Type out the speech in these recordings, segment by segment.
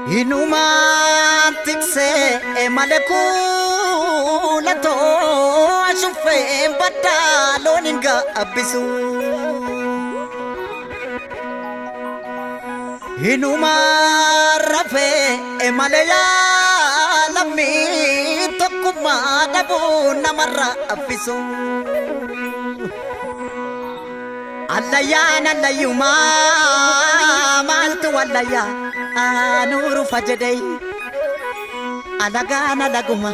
Inumaan tiksee malee kuulatoo ashuffeen baddaa loon hin gaabbisu. Inumaan rafee malee yaalamii tokkummaa dhabuu namarraa affisu. Allayyaan allayyumaa maaltu wallayyaa anuuru fajedhee alagaan alaguma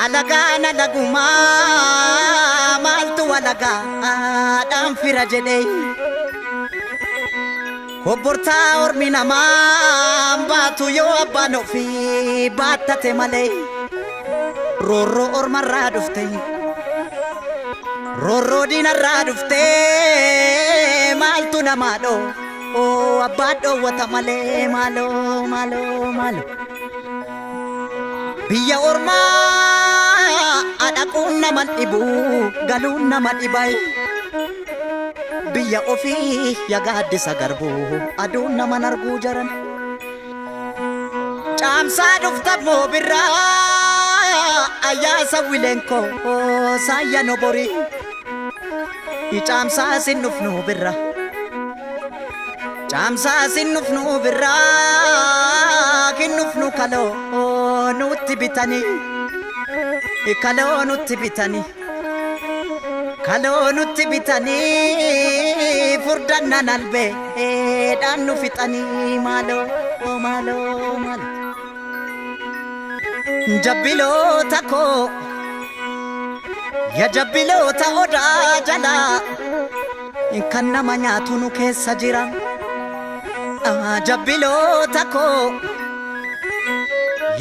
alagaan alaguma maaltu alagaadhaan fira jedhee kobbortaa ormi namaa baatu yoo abbaan ofii baattate malee roorroo ormarraa dhufte roorroo diinarraa dhufte maaltu namaa dhoo oo abbaa dhoowwata malee maaloo maaloo maaloo. Biyya ormaa dhaquun nama dhibu galuun nama dhibai biyya ofii yagaaddisa garbuu aduun nama arguu jaran. Caamsaa dhufta moo birraa ayyaasa wileenkoo saayya nobori caamsaa sin dhufnu birra caamsaa sin dhufnu birraa kinnufnu kaloo nutti bitanii kaloo nutti bitanii kaloo nutti bitanii furdannan albee dhaan nu fixanii maaloo maaloo maaloo. Jabbiloota koo ya jabbiloota odaa jalaa kan nama nyaatu nu keessa jira. Jabbiloota koo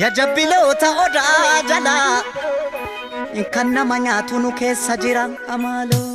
ya jabbiloota odaa jalaa kan nama nyaatu nu keessa jira maaloo.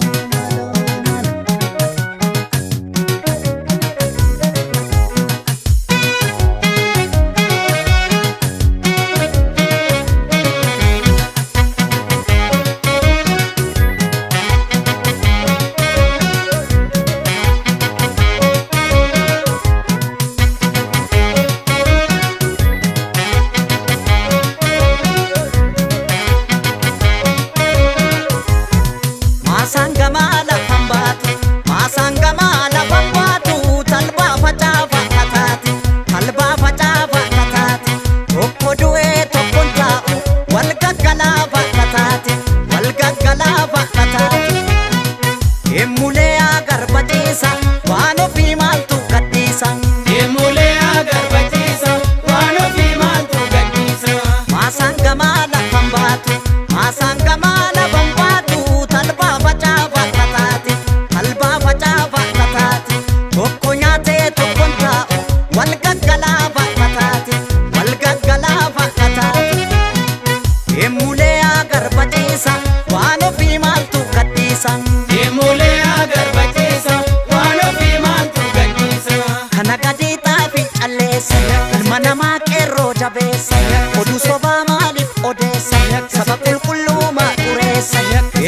Oduu sobaa maaliif odeessa saba qulqulluu xureessa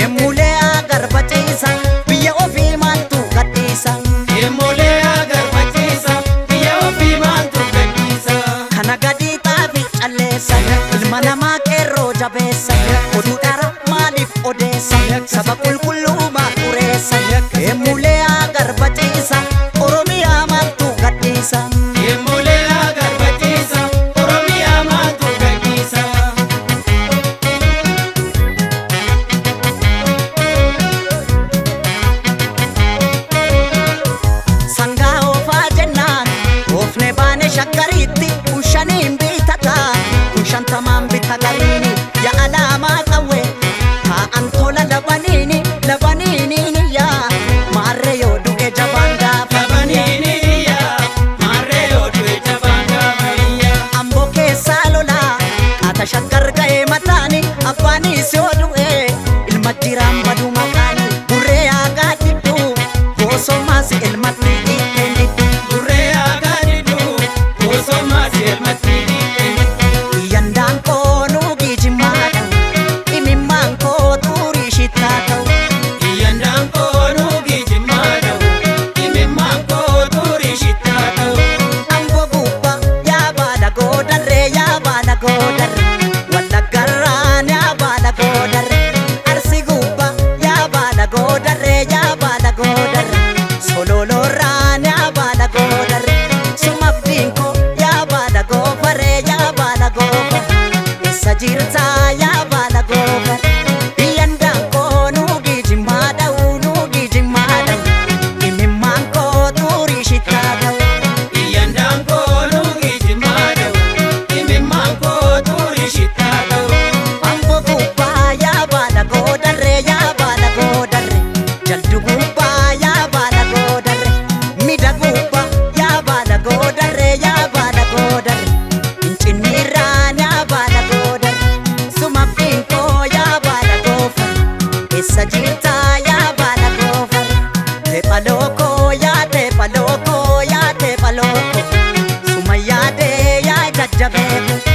eemulee agarbachiisa biyya ofii maaltu gadhiisa. Eemulee agarbachiisa biyya ofii maaltu gadhiisa. Kana gadi xaafi calleessa ilma namaa qeerroo jabeessa oduu dhara maaliif odeessa saba qulqulluu xureessa eemulee agarbachiisa Oromiyaa maaltu gadhiisa. Eemulee agarbachiisa Oromiyaa maaltu gadhiisa. Sangaa oofaa jennaan oofne baane shakkariitti kun shaniin bitataa kun shantamaan bita gariini yaa alaamaa qawwee taa'an tola labaniini labaniini yaa maarree yoo du'e jabaan gaafa Labaniini yaa maarree yoo du'e jabaan gaafa iyyaa. Amboo keessaa lolaa qaata shaggar ga'ee mataani abbaanis yoo du'e ilma jiraan baduu maqaani burree aagaa diddu boosomaas ilmatti dhiiteen diddu. Burree aagaa diddu boosomaas Yaatee balooko, yaatee balooko, suma yaadee yaa jajjabeeko.